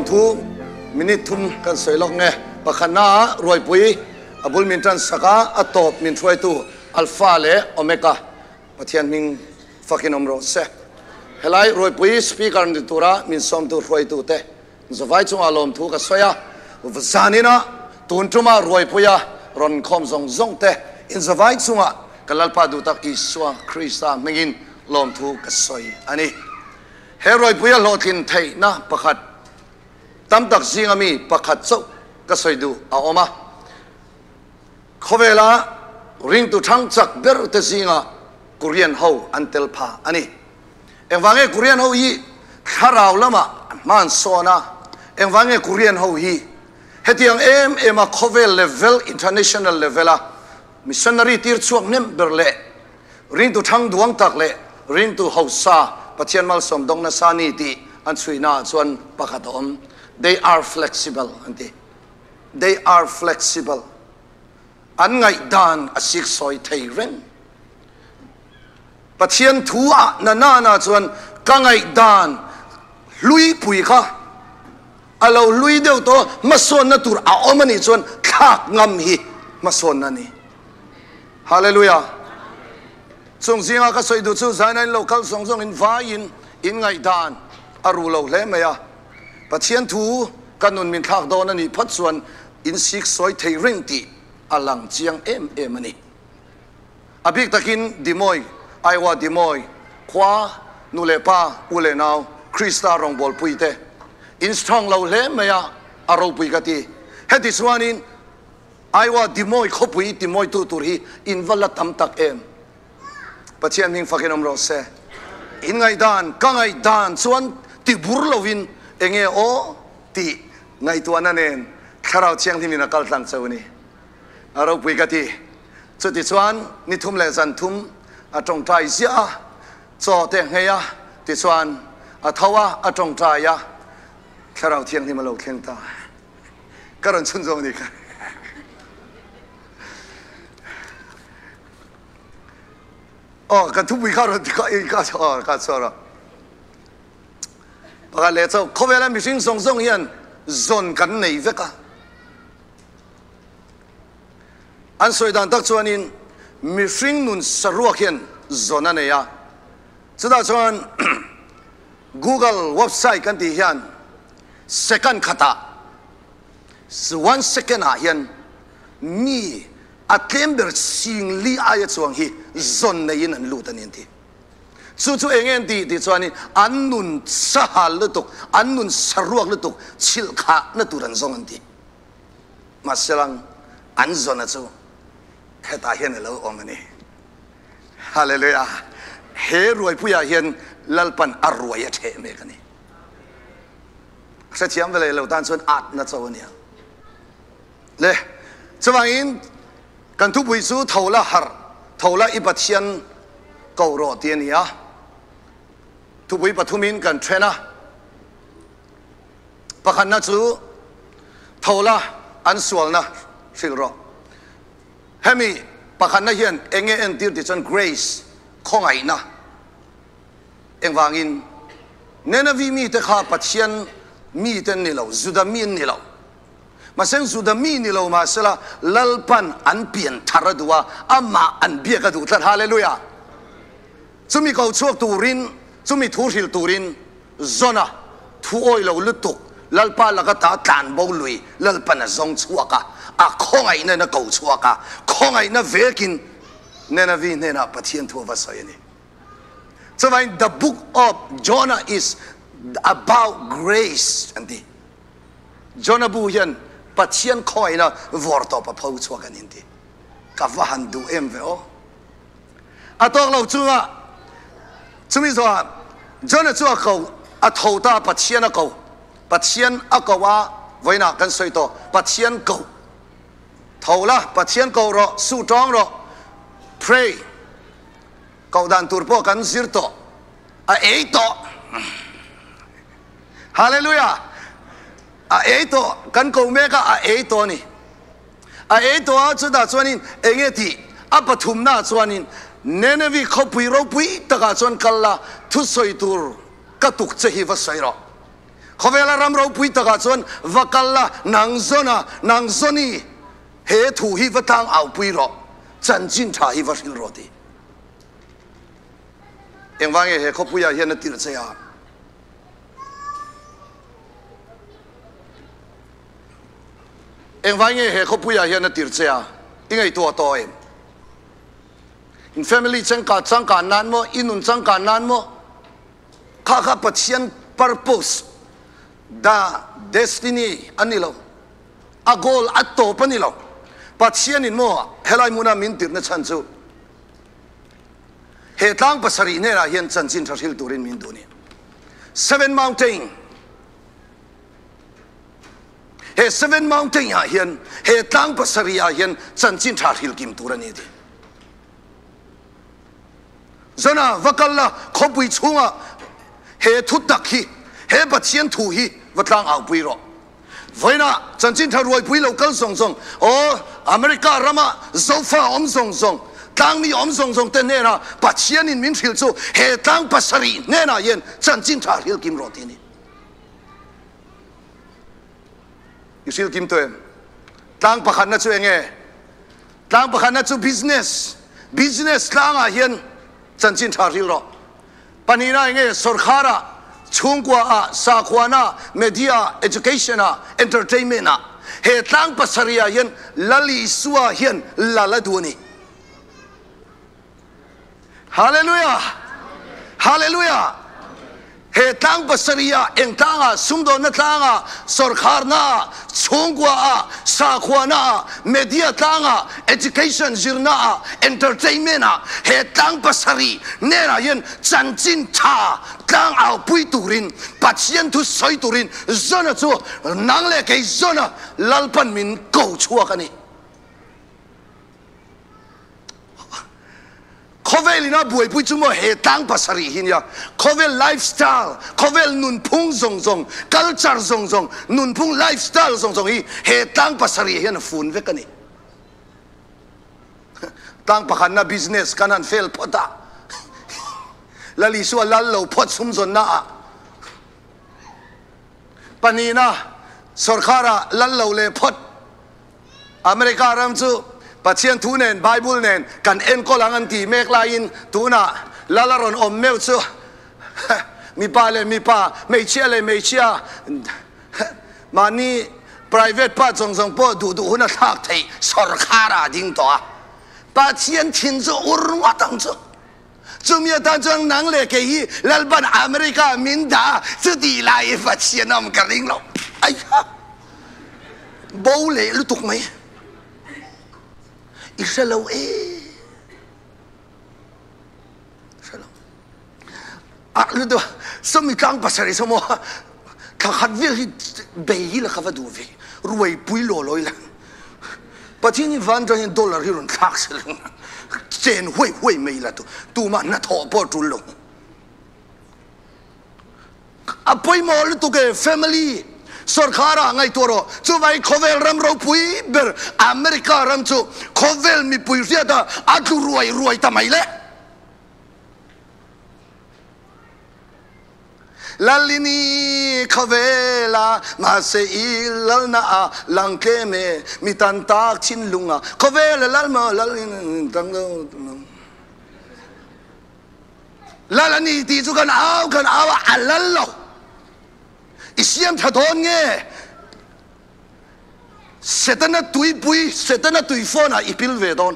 Lawmthu minute thum kan sawi lawk nge. Pakhatna ah Ruaipui a bul min tan sak a, a tawp min hruaitu Alpha leh Omega Pathian hming fakin awm rawh se. Helai Ruaipui Speaker ni tura min sawmtu hruaitu te Zavai chungah lawmthu ka sawi a, zanina tun tuma Ruaipuia rawn inkhawm zawng zawng te in zavai chungah ka Lalpa duhtak Isua Krista hmingin lawmthu ka sawi a ni. He Ruaipuia hlawhtlin theihna pakhat tam tak zinga mi pakhat chauh ka sawi duh a awm a, khawvela ringtu thang chak ber te zinga Korean ho an tel pha a ni. Engvange Korean ho hi thlarau lamah hma an sawn a, engvange Korean ho hi hetiang em em a khawvel level, international level a missionary tir chhuak hnem ber leh ringtu thang duang tak leh ringtu hausa Pathian malsawm dawng nasa ni tih an chhuihna ah chuan pakhat a awm. They are flexible an ti. They are flexible. An ngaihdan a siksawi thei reng. Pathian thu ah na na na chuan ka ngaihdan hlui pui kha a lo hlui deuh tawh hmasawnna tur a awm a nih chuan thlak ngam hi hmasawnna a ni. Hallelujah! Chung zinga ka sawi duh chu zaina in lo kal zawng zawng in vaiin in ngaihdan a ru lo hle mai a. Pathian thu ka nun min thlak dawn a nih phawt chuan in sik sawi thei reng tih a lang chiang em em a ni. A bik takin Dimoy, Iowa Dimoy khua nu leh pa, u leh nau, Krista rawngbawlpui te in strong lo hle mai a, a ropui ka ti. Heti chuanin Iowa Dimoy khawpui timawitu tur hi in va la tam tak em? Pathian hming fakin awm rawh se. In ngaihdan, ka ngaihdan chuan ti bur lovin enge aw tih ngaihtuahna nen Thlarau Thianghlimin a kal tlang cheu a ni. A ropui ka ti. Chutichuan ni thum leh zan thum a tawngtai ziah a, chaw te nghei a, tichuan a tho a, a tawngtai a, Thlarau Thianghlim a lo thleng ta. Ka rawn chhun zawng a ni kha. Aw, kan thupui kha rawn ti kha, ka aw, ka chhuak rawh. Pakhat leh chauh, khawvela mihring zawng zawng hian zawn kan nei vek a. An sawi dan tak chuanin mihring nun saruak hian zawn a nei a, chutah chuan Google website kan tih hian second khatah, one second ah hian mi a tlem ber sing li aia chuang hi zawn neiin an lut a ni an ti. Chu chu eng nge an tih tih chuanin an nun sahal lutuk, an nun saruak lutuk chhilh khahna tur an zawng an ti. Mahselang an zawna chu hetah hian a lo awm a ni. Hallelujah! He ruaipuiah hian Lalpan a ruai a ṭheh mek a ni. Hrethiam ve leh lo tan chuan atna cho a nia. Le, chuvangin kan thupui chu tho la harh, tho la i Pathian ko rawh tih a ni a. Thupui pathumin kan ṭhen a. Pakhatna chu tho la an sualna hrilh rawh. Hemi pakhatna hian eng nge entir tih chuan grace, khawngaihna. Engvangin? Nenavi mite kha Pathian mite an ni lo, Juda mi an ni lo. Mahse Juda mi ni lo mahsela Lalpan an pian thar a duh a, amah an biak a duh tlat. Hallelujah! Chumi ko chhuak turin, chumi thu hrilh turin Zona thu awi lo lutuk Lalpa laka ta tlan bo lui Lalpan a zawng chhuak a, a khawngaihna in a ko chhuak a, khawngaihna vekin Nenavi hnenah Pathian thu a va sawi a ni. Chuvangin the book of Jonah is about grace an ti. Jonah bu hian Pathian khawngaihna vawr tawp a pho chhuak a ni an ti. Ka va han duh em ve aw. A tawk lo chungah chumi zawhah Jonah chu a ko, a tho ta, Pathian a ko. Pathian a ko a, vawiinah kan sawi tawh, Pathian ko. Tho la, Pathian ko rawh, suh tawng rawh, pray. Koh dan tur pawh kan zir tawh, a ei tawh. Hallelujah! A ei tawh, kan ko mek a, a ei tawh a ni. A ei tawh a, chutah chuanin eng nge tih? A pathumnaah chuanin Nenevi khawpui ropui takah chuan kal la, thusawi tur ka tuk che hi va sawi rawh. Khawvela ram ropui takah chuan va kal la, nang zawna, nang zawni he thu hi va tlang aupui rawh, chanchin tha hi va hrilh rawh ti. Engvang nge he khawpuiah hian a tirh che a? Engvang nge he khawpuiah hian a tirh che a? I ngaihtuah tawh em? In family changkan changkan nan maw? I nun changkan nan maw? Kha kha Pathian purpose, the destiny a ni lo. A goal a tawp a ni lo. Pathianin maw helai hmuna min tirhna chhan chu he tlang pasarih hnenah hian chanchin tha hril turin min duh a ni. Seven Mountain. He Seven Mountain ah hian he tlang pasarih ah hian chanchin tha hril kim tur a ni a ti. Zana va kal la, khawpui chhungah he thu tak hi, he Pathian thu hi va tlang aupui rawh. Vawiinah chanchin tha ruaipui lo kal zawng zawng, aw, America rama Zofa awm zawng zawng, tlangmi awm zawng zawng te hnenah Pathianin min hrilh chu he tlang pasarih hnenah hian chanchin tha hrilh kim rawh tih a ni. I hrilh kim tawh em? Tlang pakhatna chu eng nge? Tlang pakhatna chu business. Business tlangah hian chanchin tha hril rawh. Pahnihna eng nge? Sawrkharah, chhungkuaah, sakhuanah, media-ah, education-ah, entertainment-ah. He tlang pasarihah hian Lal Isua hian lal a duh a ni. Hallelujah! Hallelujah! He tlang pasarih ah eng tlang ah sumdawnna tlang ah sawrkharna ah chhungkua ah sakhuana ah media tlang ah education zirna ah entertainment ah he tlang pasarih nen ah hian chanchin tha tlang au pui turin Pathian thu sawi turin Zona chu nang leh kei Zona Lalpan min ko chhuak a ni. Khawvel ina buaipui chu maw he tlang pasarih hi nia. Khawvel lifestyle, khawvel nunphung zawng zawng, culture zawng zawng, nunphung lifestyle zawng zawng hi he tlang pasarih hian a fun vek a ni. Tlang pakhatna business kan han fel phawt a, Lal Isua lal lo phawt sumzawnna ah. Pahnihna, sawrkharah lal lo leh phawt. America ram chu Pathian thu nen Bible nen kan enkawl ang an tih mek laiin tunah lal a rawn awm meuh chu mipa leh mipa, hmeichhia leh hmeichhia mahni private part zawng zawng pawh duh duh hun a thlak theih sawrkhar ah a ding tawh a. Pathian thin chu ur ngawt ang chu. Chumi atan chuan nang leh kei hi Lalpan America min dah a, chutih laiin Pathian awm ka ring lo. Aiha! Bo leh lutuk mai. I hre lo e. Hre lo. Ah, lutuk. Sawmi tlang pasarih saw maw? Thla khat vel hi bei hi la ka va duh ve. Ruai pui law law ila. Pathian hi van atang hian dollar hi rawn thlak se lo chen huai huai mai ila tu tumah hnathawh pawh a tul lo. A pawimawh lutuk e family sawrkhar ah ngaihtuah rawh. Chuvangin khawvel ram ropui ber America ram chu khawvel mipui hriat ah a tlu ruai ruai ta mai le. Lalini khawvela mahse i lalna a lang tlem e mi tan tak thinlunga khawvela lal maw lalini tang lo lal ani tih chu kan au kan au a a lal lo i siam tha dawn nge Setana tuipui Setana tui phone ah i pil ve dawn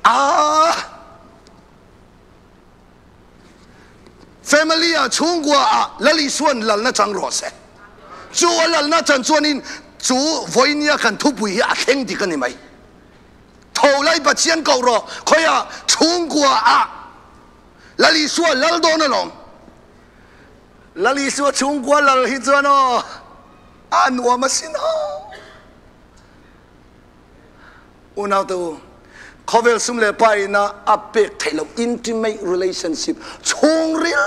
a Family ah chhungkua ah Lal Isuan lalna chang rawh se. Chu a lalna chan chuanin chu vawinia kan thupui hi a thleng dik a ni mai. Tho lai Pathian koh rawh khawiah chhungkua ah Lal Isua lal dawn alawm. Lal Isua chhungkua lal hi chuan aw a nuam asin aw. Unaute u, khawvel sum leh pa ina a pek theih loh intimate relationship, chhungril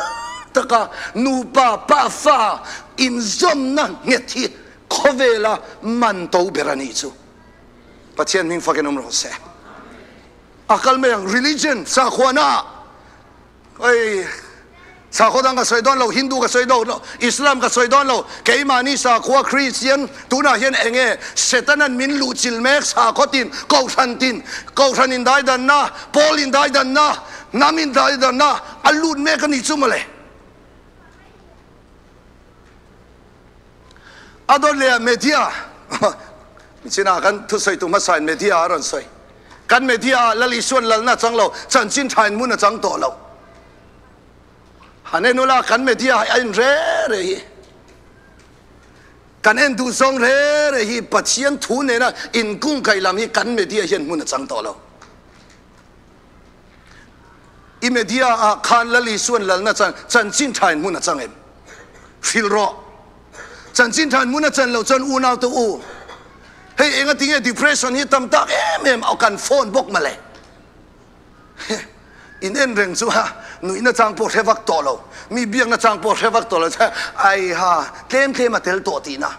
taka nupa pafa inzawmna nghet hi khawvela man to ber a nih chu. Pathian hming fakin awm rawh se. A kal mai ang, religion, sakhuana, ei. Sakhaw dang ka sawi dawn lo, Hindu ka sawi dawn lo, Islam ka sawi dawn lo, keimahni sakhua Kristian tunah hian eng nge Setanan min luhchilh mek sakhaw tin, kohhran tin, kohhran indaidanna, pawl indaidanna, hnam indaidanna a lut mek a nih chu mawle. A dawt leh ah media chinah kan thusawitu hmasain media a rawn sawi. Kan media ah Lal Isuan lalna a chang lo, chanchin thain hmun a chang tawh lo. Han en ula kan media a en re re hi. Kan en duh zawng re re hi Pathian thu nena inkungkaih lam hi kan media hian hmun a chang tawh lo. I media ah khan Lal Isuan lalna chan chanchin thain hmun a chang em? Hrilh rawh. Chanchin thain hmun a chan loh chuan unau te u, hei enga tinge depression hi tam tak em em a kan phone bawk mawle. In en reng chu a nuihna chang pawh hre vak tawh lo, mi biakna chang pawh hre vak tawh lo chuan aiha tlem tlem a tel tawh tihna.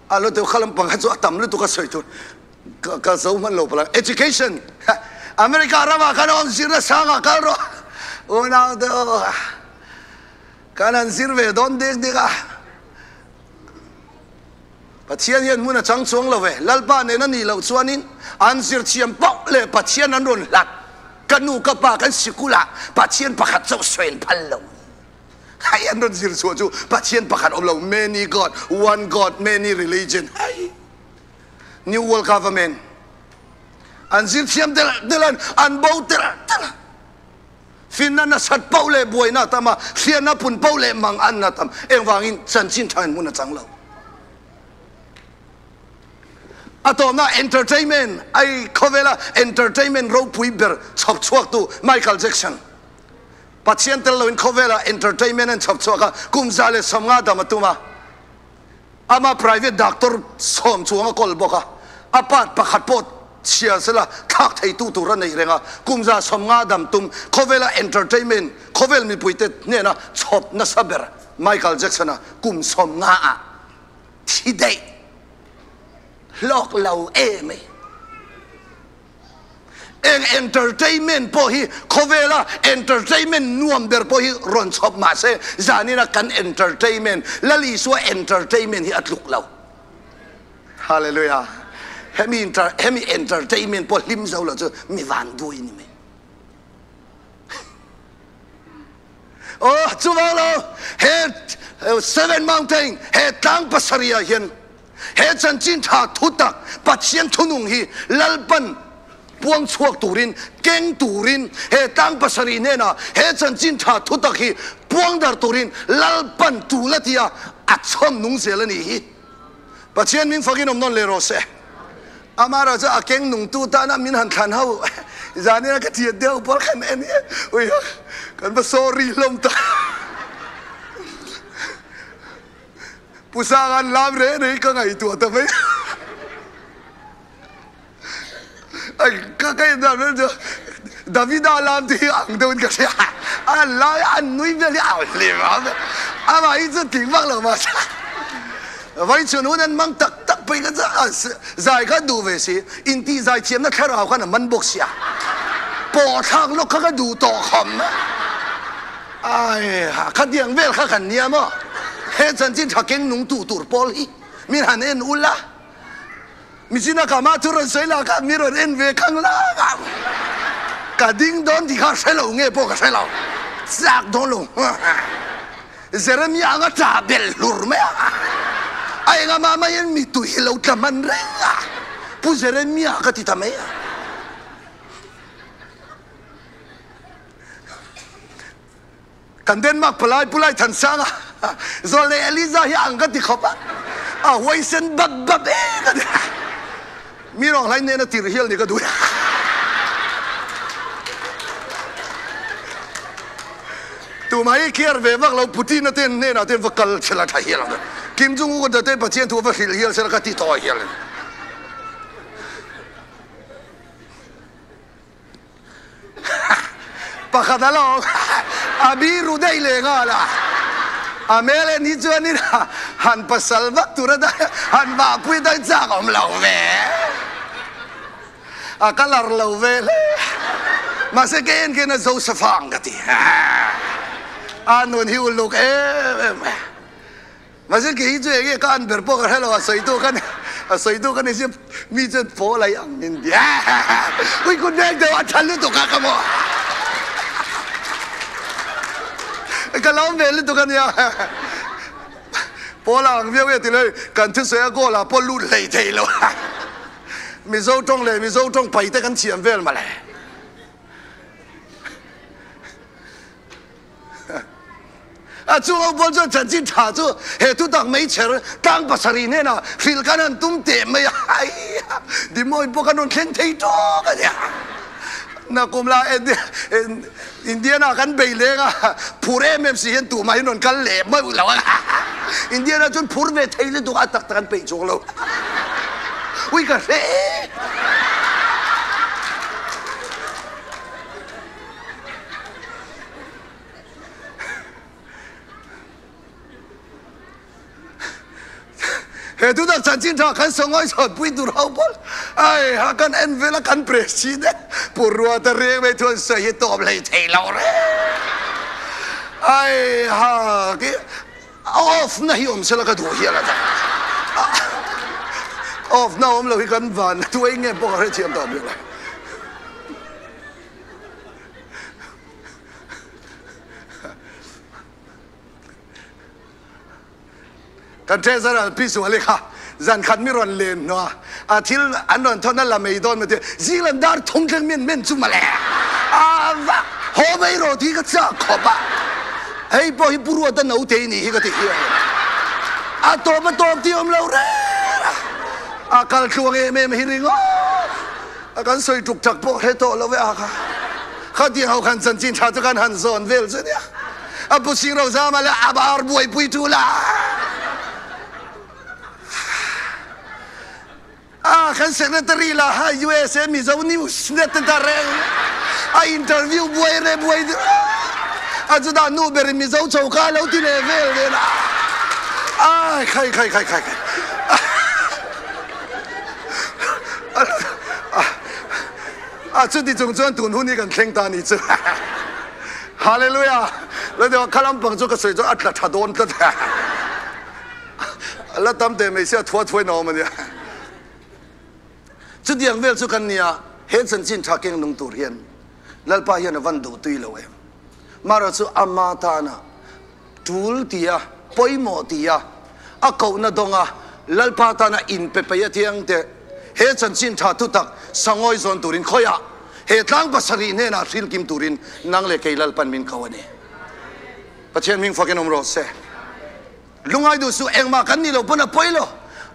A lo deuh kha lampang kha chu a tam lutuk a sawi tur ka zo hman lo palang. Education America ramah khan awm zirna sangah kal rawh unau te aw kan han zir ve dawn dek dek a. Pathian hian hmun a chang chuang lo ve. Lalpa nen a nih loh chuanin an zir thiam pauh leh Pathian an rawn hlat. Ka nu ka pa kan sikulah Pathian pakhat chauh sawi an phal lo. Hei an rawn zir chhuah chu Pathian pakhat awm lo, many God, one God, many religion. Hei New World Government an zir thiam tel tel an an bo tel tel. Finna nasat pauh leh buaina a tam a, hriatna pun pauh leh mang anna a tam. Engvangin chanchin tha in hmun a chang lo. A tawpna entertainment ai khawvela entertainment ropui ber chhawp chhuaktu Michael Jackson. Pathian tel loin khawvela entertainment an chhawp chhuak a, kum 150 dam a tum a. Ama private doctor sawm chuang a kawl bawk a, a part pakhat pawh chhia sela thlak theitu tur a neih reng a, kum 150 dam tum khawvela entertainment khawvel mipuite hnena chhawp nasa ber Michael Jackson-a kum 50 ah thi daih hlawk lo em ei. Eng entertainment pawh hi khawvela entertainment nuam ber pawh hi rawn chhawp mah se zanina kan entertainment Lal Isua entertainment hi a tluk lo. Hallelujah. Hemi hemi entertainment pawh hlim zo lo chu mi van duai ni mai. Oh chuvang lo he Seven Mountain he tlang pasarih ah hian He chanchin tha thutak Pathian thunung hi Lalpan puang chhuak turin, keng turin, he tlang pasarih hnenah he chanchin tha thutak hi puang dar turin Lalpan tul a tia a chhawm nung zel a nih hi. Pathian min fakin awm nawn leh rawh se. Amah chu a keng nungtu tana min han thlan ho zanin a ka thiat deuh pawl khan en hi ui kan va sorry hlawm ta. Pu Sanga'n lam reh reh ka ngaihtuah ta mai a. Ka ka en dan vel chu Davida lam te hi ang deuhin ka hria a, a lai a nui vel hi a hlim a, amah hi chu tling vak lo mahse Vaichhun hun an hmang tak tak phei kha chu zai kha duh ve si, intih zai thiamna thlarau khan a man bawk sia, pawh thlak lawk kha ka duh tawh khawm a. Ai ha, khatiang vel kha kan nia maw? He chanchin tha keng nung tu tur pawl hi min han en ul a, Michina ka mah chu rawn sawi lah kha mi rawn en ve khang lang a, ka ding dawn tih kha hre lo nge pawh ka hre lo, chak dawn lo. Jeremia anga tah belh hlur mai a, a engah mah hian mitui hi lo tla hman reng a, Pu Jeremia ka ti ta mai a. Kan Denmark palai Pulai Thansanga zawl leh Eliza hi ang ka ti khawp a, a huaisen bap bap e ka ti. Mi rawng hlai nen a tir hial ni ka duh. Tumah hi care ve vak lo Putin a ten hnenah ten va kal chhela tha hial ang. Kim Jong Un ka te Pathian thu va hrilh hial sela ka ti tawh hial. Pakhat a lo a biru daih leh nghal a, a hmel en hi chuanin han pasal vak tur a han vahpui daih chak awm lo ve. A colour lo ve hle. Mahse kei en khian a Josepha ang ka ti. A nun hi uluk em em mai. Mahse kei hi chu eng nge ka an ber pawh ka hre lo, a sawitu ka ni, a sawitu ka ni si, mi chuan pawl ai ang min ti. Ui kut veng deuh a tha lutuk a ka maw. Ka lawm ve lutuk a nia. Pawl a ang viau e ti lo, kan thusawi a goal ah pawh lut hlei thei lo. Mizo tawng leh Mizo tawng pai te kan thiam vel mawle. A chung ho pawn chuan chanchin tha chu he thutak meichher tlang pasarih hnenah hrilh kan han tum teh mai a, aia Dimawi pawh kan rawn thleng thei tawk a nia. Nakum la Indiana kan bei leng a, phur em em si hian tumah hi rawn kal leh meuh lo a, Indiana chuan phur ve thei lutuk a tak tak an peih chuang lo. Ui ka hre e. He tunah chanchin tha kan sawngawi chhawn pui tur ho pawl ai ha kan en vel a kan president Pu Ruata reng mai chuan sawi hi tawp hlei thei lo reng ai ha ki off na hi awm sela ka duh hial a ta off na awm lo hi kan van tuai nge pawh ka hrethiam tawh bik lo. Kan treasurer Pi Suali kha zan khat mi rawn len hnuah a thil an rawn thawn a la mai dawn maw ti zinglam dar thum thleng min men chu mawle a va haw mai rawh tih ka chak khawp a hei pawh hi Pu Ruata naute i nih hi ka ti hi a tawp a tawp tih awm lo reng a a kal tluang em em hi ringawt. A kan sawi tuk tak pawh hre tawh lo ve a kha. Khatiang ho khan chanchin tha chu kan han zawn vel chu nia. A pu Sing Rozama leh a bar buaipui tu la. A kan secretary la ha USA Mizo News net ta reng. A interview buai re buai a chu da nu ber in Mizo choka lo ti leh vel vel a. Ai khai khai khai khai khai. A chuti chung chuan tun hun hi kan thleng ta ni chu. Hallelujah! Lo deuh a kha lampang chu ka sawi chuan a tla tha dawn tlat. A la tam teh mai sia thua thuai na awm a nia. Chutiang vel chu kan nia, he chanchin tha keng nung tur hian Lalpa hian a van duh tui lo em. Mara chu ama tana tul tia, pawimawh tia, a kohna dawnga Lalpa tana inpe peih a thiang teh. He chanchin tha thutak sangawi zawn turin khawiah he tlang pasarih hnenah hril kim turin nang leh kei Lalpan min ko a ni. Pathian hming fakin awm rawh se. Lungai duh suh, engmah kan nih lo pawn a pawi lo.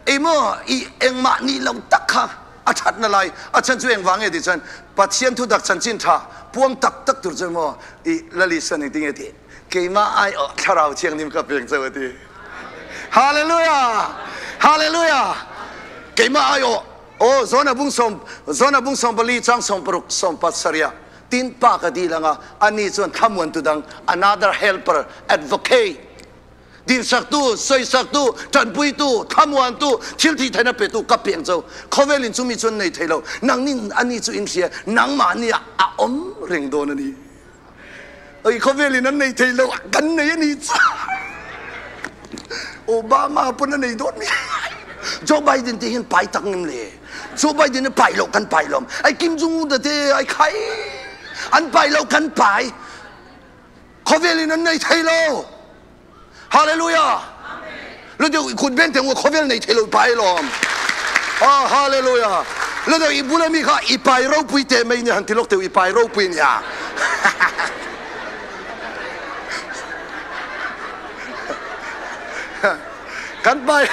Emaw i engmah nih lo tak kha a thatna lai a chhan chu engvang nge tih chuan Pathian thutak chanchin tha puang tak tak tur chu emaw i Lalisua ning tinge tih Keimah aiawh Thlarau Thianghlim ka pek chauh a ti. Hallelujah! Hallelujah! Keimah aiawh, aw, Zona bung sawm, Zona bung 14 chang 16, 17 tin pa ka dil anga, ani chuan thlamuantu dang, another helper, advocate, dinsaktu, sawisaktu, tanpuitu, thlamuantu, thil thih theihna petu ka pek chauh. Khawvel in chumi chuan nei thei lo. Nangnin ani chu in hria, nangmahni ah a awm reng dawn a ni. Oi khawvelin an nei thei lo kan nei a ni chu. Obama pawn a nei dawn mi. Joe Biden te hian pai tak ngem le. Joe Biden a pai lo kan pai lom. Ai Kim Jong Un te ai khai. An pai lo kan pai. Khawvelin an nei thei lo. Hallelujah. Lo deuh kut ben teng khawvel nei thei lo pai lom. Ah hallelujah. Lo deuh i bula mi kha i pai ropui te mai ni han ti lok teu i pai ropui nia. Kan pai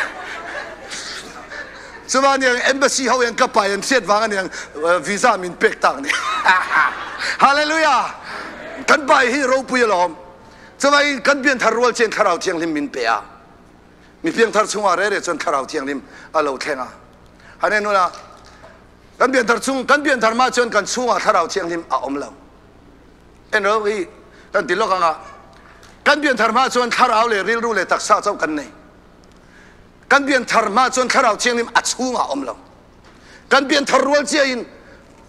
Chuva niang embassy ho hian ka pai an hriat vang aniang visa min pek tak ni. Hallelujah. Kan pai hi ropui alawm. Cuvai kan pianthar rual cian Thlarau Thianghlim min pe a. Mi piangthar chungah rere chuan Thlarau Thianghlim a lo thleng a. Hane nula kan pianthar chung kan pianthar ma chuan kan chungah Thlarau Thianghlim a om lo. En ro hi kan ti lok anga kan pianthar ma chuan Thlarau le rilru le taksa chau kan nei. Kan pianthar ma chuan Thlarau Thianghlim a chungah om lo. Kan pianthar rual cia in.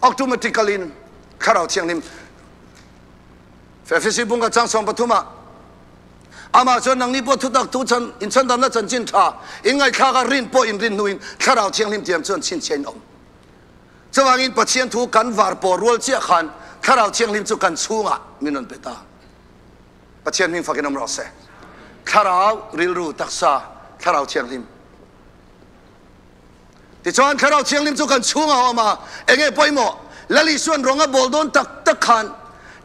Automatically in Thlarau Thianghlim Efesi bung ka chang 13 ah amah chuan nangni pawh thutak thu chan in chhandamna chanchin tha in ngaihthlak a rin pawh in rin hnuin Thlarau Thianghlim tiam chuan chhinchhiah in awm. Chuvangin Pathian thu kan var pawh rual chiah khan Thlarau Thianghlim chu kan chhungah min rawn pe ta. Pathian hming fakin awm rawh se. Thlarau, rilru, taksa, Thlarau Thianghlim. Tichuan Thlarau Thianghlim chu kan chhungah a awm a, enge pawimawh? Lal Isuan rawng a bawl dawn tak tak khan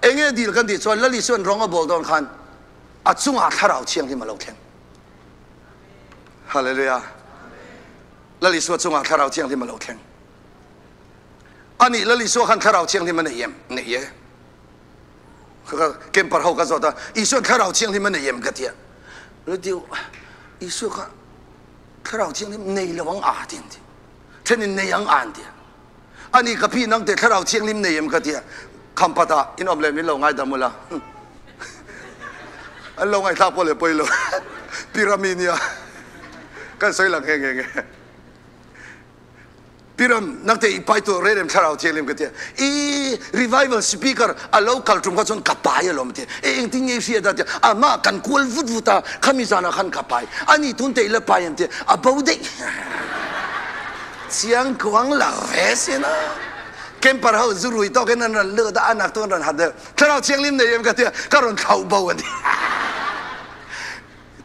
enge dil kan tih chuan Lal Isuan rawng a bawl dawn khan a chungah Thlarau Thianghlim a lo thleng. Hallelujah. Lal Isua chungah Thlarau Thianghlim a lo thleng. Anih Lal Isua khan Thlarau Thianghlim a nei em? Nei e. Camper ho ka zawt a, Isuan Thlarau Thianghlim a nei em ka ti a. Isua kha Thlarau Thianghlim nei lo ang a ti an ti. Thenin nei ang a an ti a. Ani ka pi nang te Thlarau Thianghlim nei em ka ti a. Khampatah in awm leh min lo ngaidam ula. An lo ngaihthlak pawh leh pawi lo. Pi Rami nia. Kan sawi lang nghe nghe nghe. Pi Ram, nang te i pai tu rel em Thlarau Thianghlim ka ti a. I revival speaker a lo kal tum kha chuan ka pai alawm a ti a. E engtin nge i hriat a ti a. Amah kan kual vut vut a, khami zanah khan ka pai. Ani tun te i la pai em ti a. A bo daih. Chiang kuang lo ve sin a. Camper ho zu rui tawkin an rawn lut a, a nak tu an rawn hat deuh. Thlarau Thianghlim nei em ka ti a, ka rawn thlauh bo a ni.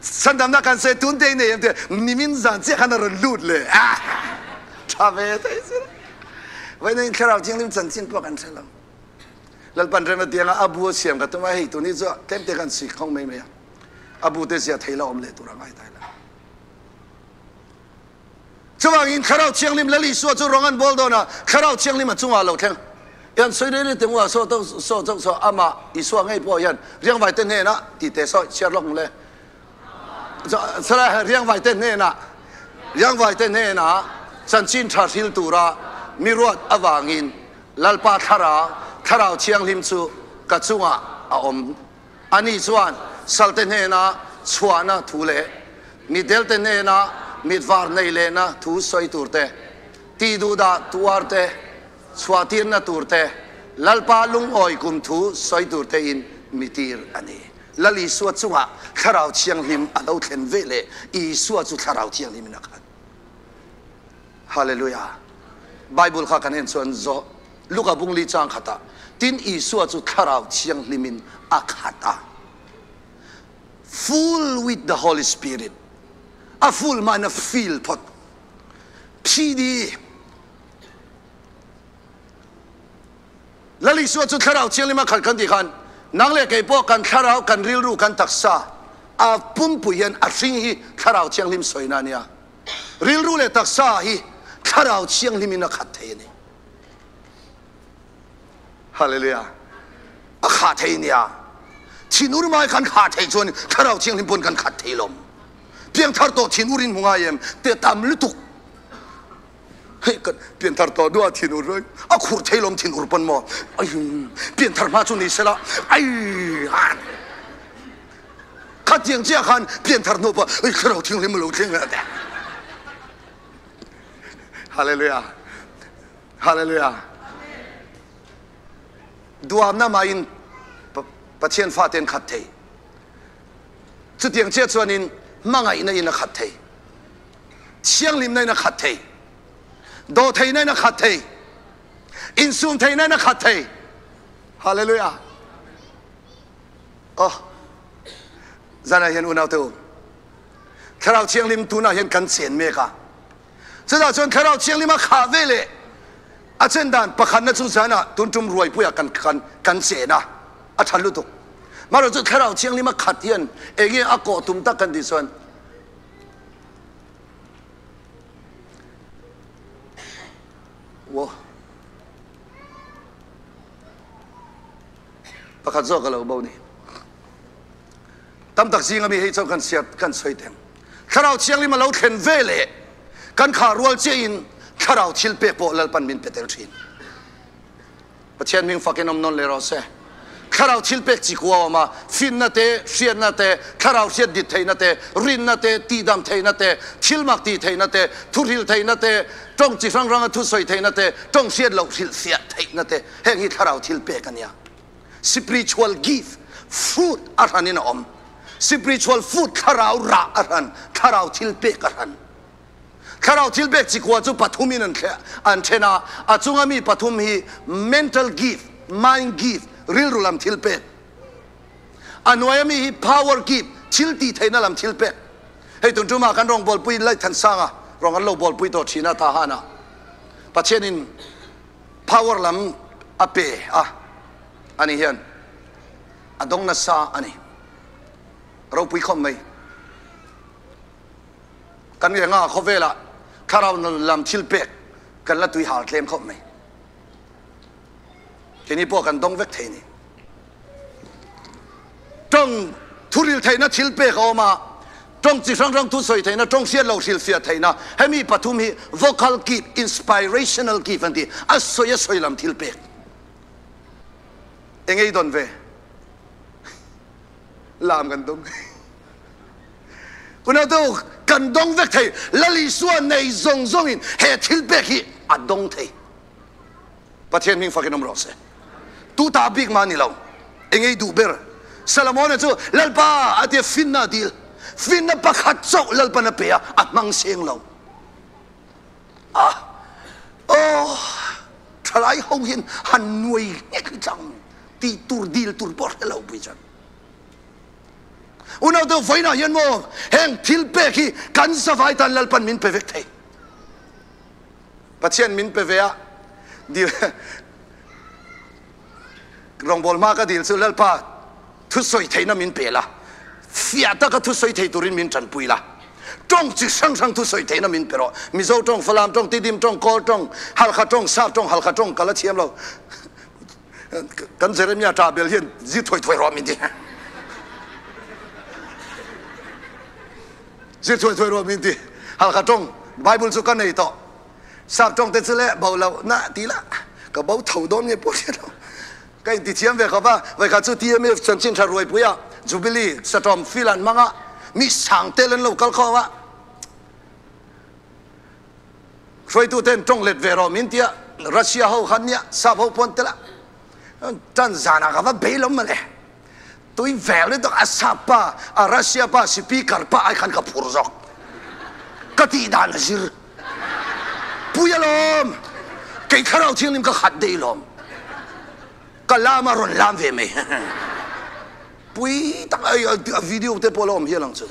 Chhandamna kan sawi tun te nei em te nimin zan chiah khan a rawn lut leh a. Tha ve thei sin. Vawiin in Thlarau Thianghlim chanchin pawh kan hre lo. Lalpan rem a tiang a, a bu a siam ka tum a, hei tun hi chu tlem te kan sik khawng mai mai a. A bu te zia thei la awm leh tur a ngai ta ila. Chuvangin Thlarau Thianghlim Lal Isua chu rawng an bawl dawn a, Thlarau Thianghlim a chungah a lo thleng. Hian sawi rei rei teh ngua saw to saw chauh saw amah Isua ngei pawh hian riangvai te hnenah ti teh sawi chhiar lawk mawle. Saw riangvai te hnenah riangvai te hnenah chanchin tha hril tura mi ruat avangin Lalpa Thlarau Thlarau Thianghlim chu ka chungah a awm. Ani chuan salte hnena chhuahna thu leh midelte hnena mitvar nei lehna thu sawi tur te, tihduhdah tuar te, chhuahtirna tur te, Lalpa lungawi kum thu sawi tur tein mi tir a ni. Lal Isua chungah Thlarau Thianghlim a lo thlen ve leh Isua chu Thlarau Thianghlimin a khat. Hallelujah! Bible kha kan en chuan zawh Luka bung li chang khatah, Tin, Isua chu Thlarau Thianghlimin a khat a, full with the Holy Spirit, a full hmain a fill phawt. PD. Lal Isua chu Thlarau Thianghlim a khat kan tih khan, nang leh kei pawh kan thlarau, kan rilru, kan taksa a pumpui hian a hring hi Thlarau Thianghlim sawina a nia. Rilru leh taksa hi Thlarau Thianghlimin a khat thei a ni. Hallelujah. A khah thei nia. Thinur mai kan khah thei chuan Thlarau Thianghlim pawn kan khat thei lawm. Piangthar tawh thinur in hmu ngai em? Te tam lutuk. Hei kan pianthar tawh duah thinur roi. A khur thei lawm thinur pawn maw. Ai pianthar hma chu ni sela. Ai kha tiang chiah khan pianthar hnu pawh Thlarau Thianghlim a lo thleng a. Hallelujah. Hallelujah. Duamna mah in Pathian fate an khat thei. Chutiang chiah chuanin hmangaihna in a khat thei. Thianghlimna in a khat thei. Dawhtheihna in a khat thei. Insum theihna in a khat thei. Hallelujah. Oh. Zanah hian unau te u. Thlarau Thianghlim tunah hian kan chen mek a. Chutah chuan Thlarau Thianghlim a khah ve leh a chen dan pakhatna chu zanah tun tum ruaipuiah kan kan kan chen a, a tha lutuk. Marawh chu Thlarau Thianghlim a khat hian enge a kawh tum tak kan tih chuan Wo pakhat zawk a lo bo ni. Tam tak zinga mi hei chuan kan siat kan sawi teng. Thlarau Thianghlim a lo thlen ve leh kan khah rual chiah in Thlarau thil pek pawh Lalpan min pe tel thin. Pathian hming fakin awm nawn leh rawh se. Thlarau thilpek chi kua a awm a, finna te, hriatna te, thlarau hriat dit theihna te, rinna te, tihdam theihna te, thilmak tih theihna te, thuhril theihna te, tawng chi hrang hranga thusawi theihna te, tawng hriat loh hrilhfiah theihna te, heng hi thlarau thilpek a nia. Spiritual gift, fruit, a hranin a awm. Spiritual food, thlarau rah a hran, thlarau thilpek a hran. Thlarau thilpek chikua chu pathumin an an then a, a chunga mi pathum hi mental gift, mind gift, rilru lam thilpek. A hnuaia mi hi power gift, thil tih theihna lam thilpek. Hei tun tumah kan rawngbawlpui Laithansanga rawn kan lo bawlpui tawh thin a, Tahan-ah Pathianin power lam a pe a, ani hian a dawng nasa a ni. Ropui khawp mai. Kan nge nga khawvelah thlarau lam thil pek kan la tui hal tlem khawp mai. Keini pawh kan dawng vek thei ni. Tawng thuril theihna thil pek a awm a, tawng chi hrang hrang thu sawi theihna, tawng hriat lo hrilhfiah theihna, hemi pathum hi vocal gift, inspirational gift an ti, a sawi a sawi lam thil pek. Eng ei dawn ve? Lam kan dawng. Unautu, kan dawng vek thei. Lal Isua nei zawng zawngin he thil pek hi a dawng thei. Pathian hming fakin awm rawh se. Tu ta bik mah ni lo. Eng ei duh ber? Solomona chu Lalpa a tia finna a dil. Finna pakhat chauh Lalpan a pe a, a hmang seng lo. Ah! Aw! Thalai ho hian han nuai nghek hi chang tih tur dil tur pawh hre lo pui chuan. Unaute vawiinah hian maw heng thil pek hi kan zavai tan Lalpan min pe vek thei. Pathian min pe ve a, dil rawngbâwl hma ka dil chu Lalpa thusawi theihna min pe la, fiah taka thusawi thei turin min ṭanpui la, ṭawng chi hrang hrang thusawi theihna min pe rawh. Mizo ṭawng, Falam ṭawng, Tidim ṭawng, Kawl ṭawng, Halkha ṭawng, Sap ṭawng, Halkha ṭawng ka la thiam lo. Kan Jeremiah ṭah bel hian zir thuai thuai rawh min ti. Zir thuai thuai rawh min ti. Halkha ṭawng Bible chu ka nei tawh. Sap ṭawng te chu le bo lo na ti la ka bo tho dawn nge pawh hriat lo. Ka inti thiam ve khawp a, vawikhat chu TMF chanchin ṭha ruaipui ah Jubilee saṭawm field an hmang a, mi sang tel an lo kal khawm a. Hruaitu ten tawng let ve rawh min tia Russia ho khan nia sap ho pawn tel a tan zan ah ka va bei lo mawle tui vel lutuk a sap pa a Russia pa speaker pa ai khan ka phur zawk ka tih dan a zir pui alawm kei thlarau thianghlim ka khat daih lawm ka lam a rawn lam ve mai pui tak a video te pawh la awm hial ang chu.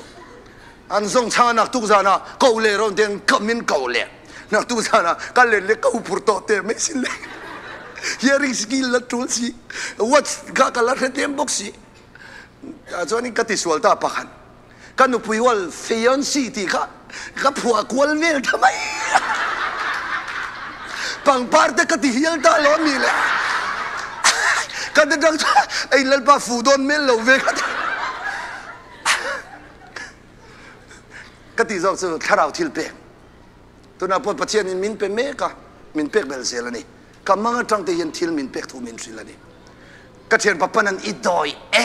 An zawng chhang a naktuk zanah ko leh rawn ten ka min ko leh. Naktuk zanah ka let leh ka huphurh tawh teh mai sin le. Hearing skill la tul si, watch kha ka la hre tlem bawk si. Tah chuanin ka tisual ta pakhat. Ka nupui hual fiancé tih kha ka phuah kual vel ta mai. Pangpar te ka ti hial ta lo ami le. Ka ti tang chuan ei Lalpa fuh dawn mel lo ve ka ti. Ka tih zawk chu thlarau thil pek. Tunah pawh Pathianin min pe mek a, min pek bel zel a ni. Ka mang atang te hian thil min pek thu min hrilh a ni. Ka thianpa panan i dawi e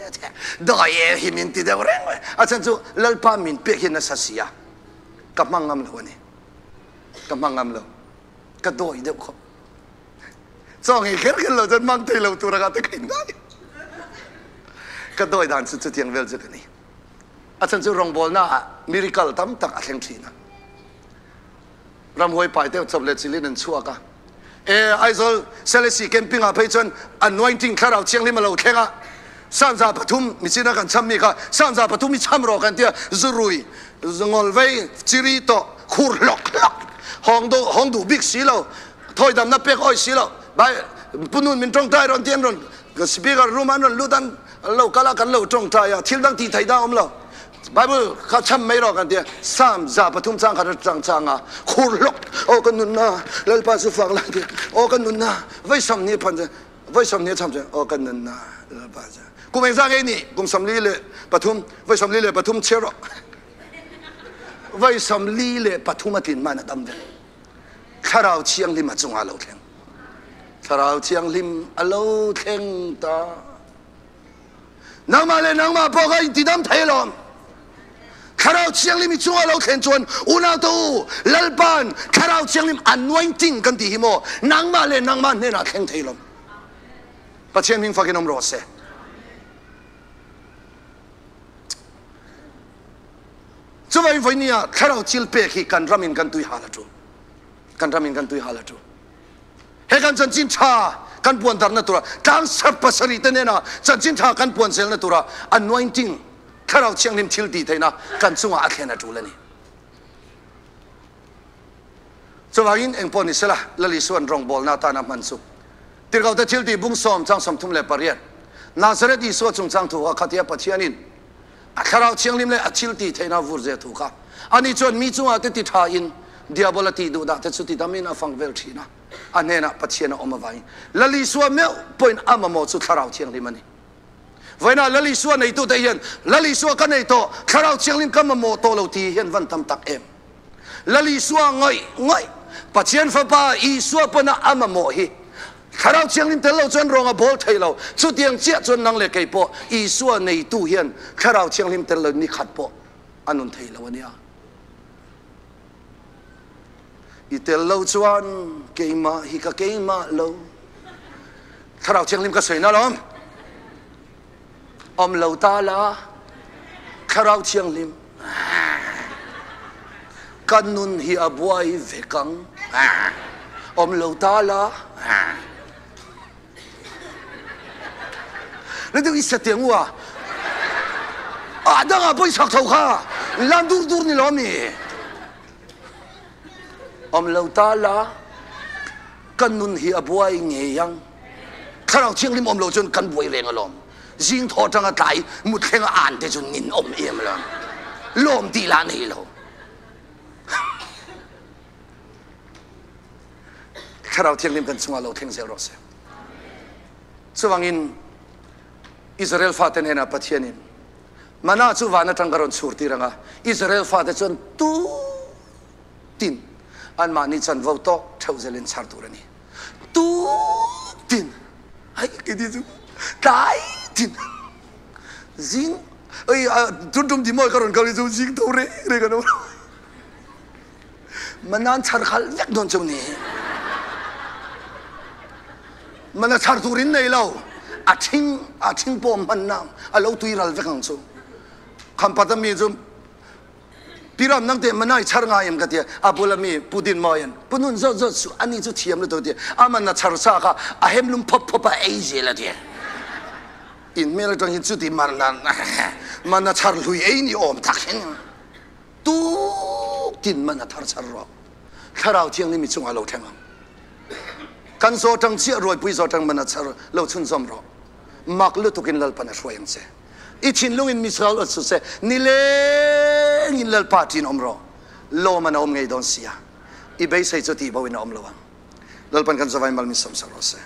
a ti a, dawi e hi min ti deuh reng mai. A chhan chu Lalpa min pek hi nasa si a, ka hmang ngam lo a ni. Ka hmang ngam lo. Ka dawi deuh khawp. Chaw ngei kher kher lo chuan mang thei lo tur anga te ka inngai. Ka dawi dan chu chutiang vel chu ka ni. A chhan chu rawngbawlna ah miracle tam tak a thleng thin a. Ramhuai pai te chawp leh chilhin an chhuak a. E Aizawl Selesih camping ah phei chuan anointing thlarau thianghlim a lo thleng a. Sanza pathum michina kan cham mi kha sanza pathum i cham rawh kan tia zurui ngawlvei chiri tawh khur hlawk hlawk hawng duh hawng duh bik si lo Thawidamna pek awih si lo. Bai Punun min tawngtai rawn ti an rawn speaker room ah an rawn lut an lo kal a kan lo tawngtai a thil dang tih theih dang awm lo. Bible kha cham mai rawh kan ti a Psalm 103 chang khat a chang chang a khur hlawk aw ka nunna Lalpa chu fak lai ti aw ka nunna voi 20 phan voi 20 cham chu aw ka nunna Lalpa chu kum engzah nge ni kum 43 voi 43 chhiar rawh voi 43 a tlin man a dam vek. Thlarau Thianghlim a chungah a lo thleng. Thlarau Thianghlim a lo thleng ta. Nangmah leh nangmah pawh kha intidam thei alawm. Thlarau Thianghlim i chungah lo thlen chuan unaute u, Lalpa'n Thlarau Thianghlim anointing kan tih hi maw nangmah leh nangmah hnenah thleng thei lo. Pathian hming fakin awm rawh se. Chuvangin vawinia Thlarau thil pek hi kan ramin kan tui hal a tul. Kan ramin kan tui hal a tul. He kan chanchin tha kan puan darna tura tlang sar pasarih te nena chanchin tha kan puan zelna tura anointing Thlarau Thianghlim thil tih theihna kan chungah a thlen a tul a ni. Chuvangin engpawh ni sela Lal Isua'n rawngbawlna atana a hman chu Tirhkohte thiltih bung sawm chang 38 Nazareth Isua chungchang thu kha khatia Pathianin a Thlarau Thianghlim leh a thil tih theihna vur ze thu kha ani chuan mi chungah te ti tha in Diabol a tih duh dah te chu ti damin a fang vel thin a, a hnenah Pathian a awm avangin Lal Isua meuh pawhin a mamawh chu Thlarau Thianghlim a ni. Vawiinah Lal Isua neitute hian Lal Isua ka nei tawh, Thlarau Thianghlim ka mamawh tawh lo tih hian van tam tak em? Lal Isua ngawih ngawih, Pathian Fapa Isua pawna a mamawh hi Thlarau Thianghlim tel lo chuan rawng a bawl thei lo. Chutiang chiah chuan nang leh kei pawh Isua neitu hian Thlarau Thianghlim tel lo ni khat pawh a nun thei lo a nia. I tel lo chuan keimah hi ka keimah lo. Thlarau Thianghlim ka sawi na lawm. Awm lo ta la Thlarau Thianghlim ka nun hi a buai vek ang. Awm lo ta la. Na deuh i sat tiang u a. A dang ah pawh i sak tho kha. Lan dur dur ni lo mi. Awm lo ta la Kan nun hi a buai ngei ang. Thlarau Thianghlim awm lo chuan kan buai reng alawm. Zing thaw atanga tlai mutthlenga an te chu nin awm em alawm. Lawm tih lah nei lo. Thlarau Thianghlim kan chungah lo thleng zel rawh se. Chuvangin Israel fate hnenah Pathianin mana chu van atang ka rawn chhur tir anga Israel fate chuan tu tin anmahni chanvo tawk theuh zelin chhar tur a ni. Tuk tin ai ke ti chu tlai tin zing oi tun tum di moi ka ron kal chu zing tho re re ka no manan chhar khal vek don chu ni mana chhar turin nei lo a thing a thing pawm hman na a lo tui ral vek ang chu khampata mi chu Pi Ram nang teh manai char ngai em ka tia a bul ami Pu Din Mawian Pu Nun zawt zawt su ani chu thiam lutuk tia aman a char sa kha a hem lum phawp phawp a ei zel a tia in hmel atang hin chuti man na man a char hlui ei ni awm tak hin tuk tin man a thar char rawh thlarau thianghlim mi chungah lo thleng ang kan zaw tang chiah ruaipui zaw tang man a char lo chhunzawm rawh mak lutukin Lalpan a hruai ang che I thinlung in Israel ot su seh, nileng in Lalpa ṭin um rawh, lawm an a um ngei dawn sia, i beisei cu ti bo in a um lo ang. Lalpan kan zavai mal min som sak rawh seh.